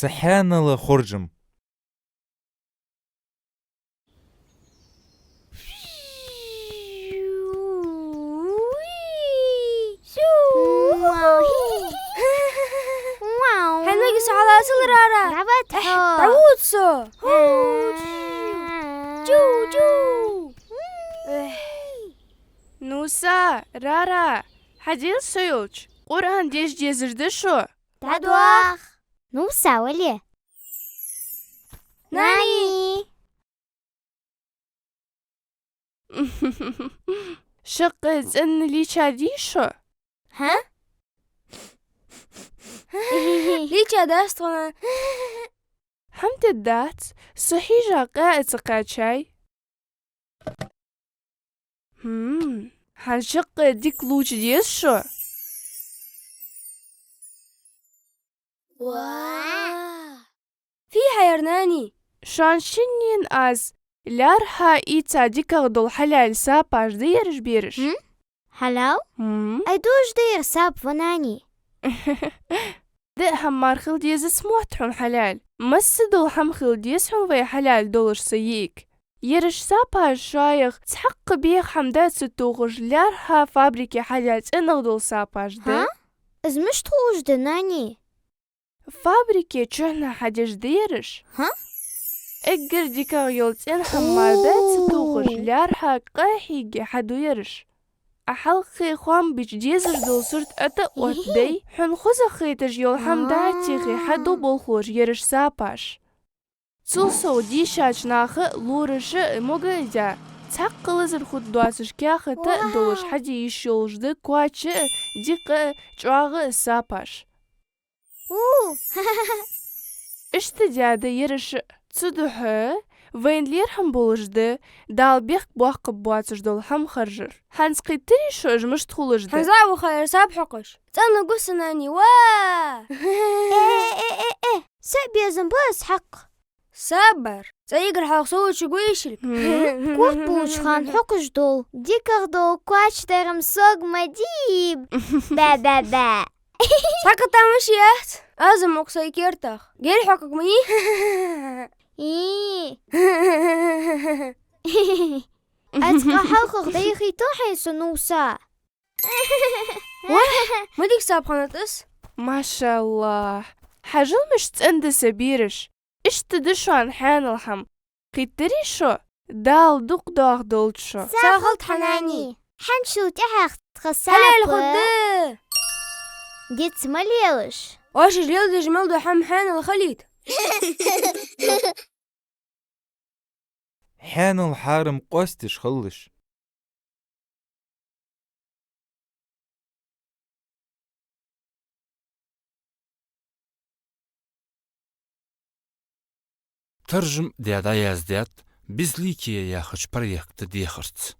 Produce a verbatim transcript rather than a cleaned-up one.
Цу хьаьнала хоржам. Хьанага со хьалацал, Рара? Давай, Эхь, тхо. ДӀавуца со. Чу, чу. Эхь. Нуса, Рара, хьадийла со йолча. Къуръан деша дезаш да шо. ДӀадоах. Нуса, вале. Нани! Шаккхе цӀена лийчадий шо? Хьа? Лийчадац тхона. ХӀама де дац, со хьежа къа а ца кхаьчай. ХӀм, хӀанз шаккхе дика лувча деза шо? Вау! Фу хьаяр, Нани? Шоана шиннена аз лаьрхӀа ийца дикагӀа дола хьалаьла сапаш да ераш, бераш. ХӀм? Хьалаьл? ХӀм. Ай, дожа да ер сапаш, ва, Нани? Диъ хӀама мара хила дезац мотт хьона хьалаьла. Массадола хӀама хила деза хьона вай хьалаьла долаш са йиӀиг. Ераш сапаш шоайх цхьаккха бӀеха хӀама да ца тохаш, лаьрхӀа фабрике хьалаьла цӀенагӀа дола сапаш да. ХӀа? Из мишта хулаш да, Нани? Фабрике чухьнахьа хьадеш да ераш. ХӀа? Эггара дикагӀа йола цӀена хӀама мара да ца тохаш, лаьрхӀа къахьийга хьаду ераш. Ӏа хьалххе хоам бича дезаш дола сурт ӀотӀаоттадай, хьона хоза хеташ йола хӀама дӀатехе хьаду болхлоша ераш сапаш. Цул совгӀа дийшача наха а, лораша а мога а даь, цхьаккха лазар хургдоацаш каьхата а долаш хьаде йиш йолаш да коача а, дика а, чӀоагӀа а сапаш. У! Иштта даьд ераш а. Цудухьа вайна лерхӀам болаш да Дала бехк боаккхаргбоацаш дола хӀама харжар. ХӀанз кхийттарий шо, уж мишта хулаш да? ХӀанз а ваха ер сапаш хьокхаш. ЦӀенлуш ва со, Нани, ва! Э, э, э, э, э! Са безам ба аз хьакха. Сабар. Цу игра хьалха со лувчаргва ишилг. ХӀм? Котбувлача хана хьокхаш дола дикагӀа дола коача дар-м сога ма дий. Ба-ба-ба. Цхьаккха тамаш яц. Аз-м укх сай кертах. Гел хьокхаргма йий? И. Ацкъа хьалхагӀа дӀайихийтал хьайна со, Нуса. Ва, ма дика сапаш хиннад из. МашааллахӀ. Хьажал, мишта цӀена да са, бераш. Иштта да шоана хьаьнала хӀама. Кхийттарий шо? Дала дукха доаха долда шо. Сагот хьона, Нани. ХӀанзчул тӀехьагӀа тха сапаш хьалаьла хургда. Диц ма лелаш. Оаш леладеш мел дола хӀама хьаьнала хилийта. Хьаьнала хьарам къоастадеш хилалаш. Таржам даь дӀаяздаьд «Безликие» яхача проекта дехарца.